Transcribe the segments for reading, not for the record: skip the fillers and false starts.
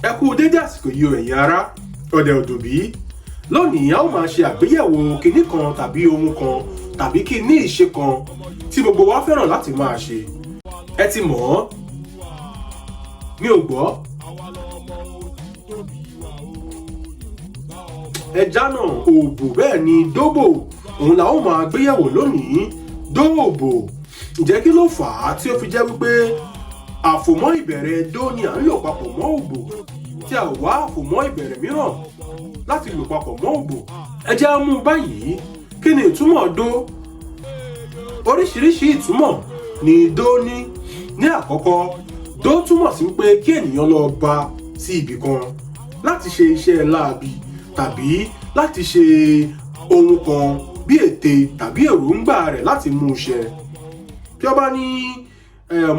Ẹ kú dédé àsìkò yìí o, ẹ̀yin ará ọ̀dẹ̀ òdòbí. Lónìí, a ó máa ṣe àgbéyẹ̀wò kinní kan tàbí ohun kan tàbí kinní ìṣe kan tí gbogbo wa fẹ́ràn láti máa ṣe. Ẹ ti mọ̀ ọ́? Mi ò gbọ́. Ẹja náà òòbò, bẹ́ẹ̀ ni, dóbò òun la ó máa gbéyẹ̀wò lónìí. Dóòbò, ǹjẹ́ kí ló fà á tí ó fi jẹ́ wípé àfòmọ́ ìbẹ̀rẹ̀ dó ni à ń lò papọ̀ mọ́ òbò, tí a ò wá àfòmọ́ ìbẹ̀rẹ̀ mìíràn láti lò papọ̀ mọ́ òbò? Ẹ jẹ́ á mú un báyìí. Kí ni ìtumọ̀ dó? Oríṣiríṣi ìtumọ̀ ni dó ní. Ní àkọ́kọ́, dó túmọ̀ sí wípé kí ènìyàn lọ ba sí ibì kan láti ṣe iṣẹ́ láabi tàbí láti ṣe ohun kan bí ète tàbí èròǹgbà rẹ̀ láti mú un ṣẹ. Tí ó bá ní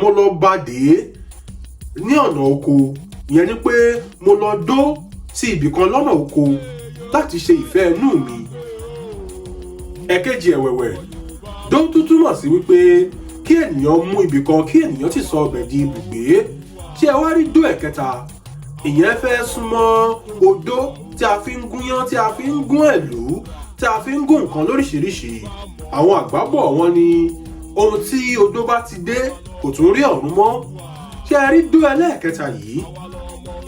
mo lọ bá dé ní ọ̀nà oko, ìyẹn ni pé mo lọ dó sí ibì kan lọ́nà oko láti ṣe ìfẹ́ inú mi. Ẹ̀kejì ẹ̀wẹ̀wẹ̀, dó tún túmọ̀ sí wípé kí ènìyàn mú ibì kan, kí ènìyàn sì sọ ọbẹ̀ di ibùgbé. Ṣé ẹ wá rí dó ẹ̀kẹta? Ìyẹn fẹ́ súnmọ́ odó tí a fi ń gúnyán, tí a fi ń gún ẹ̀lú, tí a fi ń gún nǹkan lóríṣiríṣi. Àwọn àgbà bọ̀, wọ́n ní ohun tí odó bá ti dé kò tún rí ọ̀run mọ́. Ṣé ẹ rí dó ẹlẹ́ẹ̀kẹta yìí?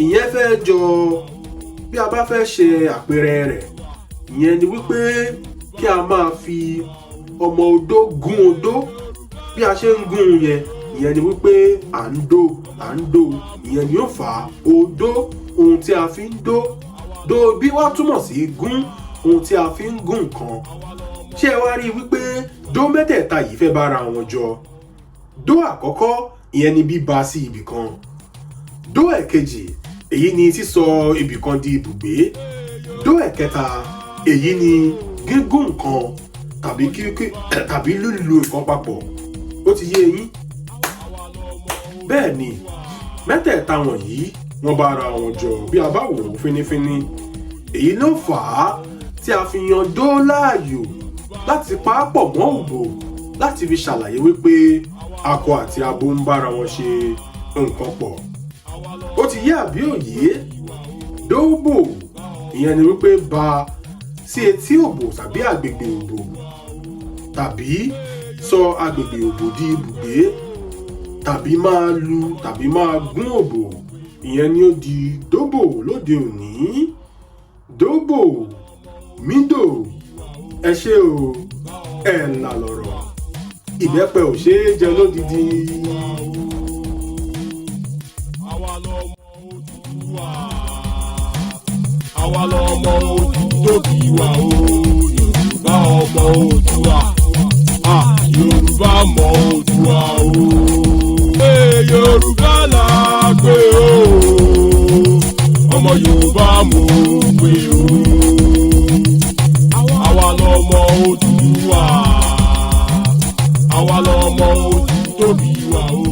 Ìyẹn fẹ́ jọ bí a bá fẹ́ ṣe àpẹẹrẹ rẹ̀, ìyẹn ni wípé kí a máa fi ọmọ odó gún odó. Bí a ṣe ń gún un yẹn, ìyẹn ni wípé à ń dó, à ń dó. Ìyẹn ni ó fà á odó, ohun tí a fi ń dó. Dó bí wá túmọ̀ sí gún, ohun tí a fi ń gún nǹkan. Ṣé ẹ wá rí i wípé dó mẹ́tẹ̀ẹ̀ta yìí fẹ́ bára wọn jọ? Dó àkọ́kọ́, ìyẹn ni bíba sí ibì kan. Dó ẹ̀kejì, èyí ni sísọ ibì kan di ibùgbé. Dó ẹ̀kẹta, èyí ni gígùn nǹkan tàbí kíkí tàbí lílu nǹkan papọ̀. Ó ti yé yín? Bẹ́ẹ̀ ni, mẹ́tẹ̀ẹ̀ta wọ̀nyí, wọ́n bá ara wọn jọ bí a bá wò ó fínífíní. Èyí ló fà á tí a fi yan dó láàyò láti pa á pọ̀ mọ́ òbò láti fi ṣàlàyé wípé akọ àti abo ń bára wọn ṣe nǹkan pọ̀. Ó ti yé àbí òye? Dóbò, ìyẹn ni wípé ba sí etí òbò tàbí àgbègbè òbò, tàbí sọ agbègbè òbò di ibùgbé, tàbí máa lu tàbí máa gún òbò, ìyẹn ni ó di dóbò lóde òní. Dóbò mídò. Ẹ ṣé o, ẹ là lọ̀rọ̀. Ìbẹ́pẹ ò ṣeé jẹ lódidi. Àwa lọmọ Odùduwà. Àwa lọmọ Odùduwà o. Yorùbá ọmọ Oòduà. Ah, Yorùbá mọ Oòduà o. Ee, Yorùbá là gbé o. Ọmọ Yorùbá mo gbé o. Àwa lọmọ Odùduwà. Àwa lọmọ Odùduwà o.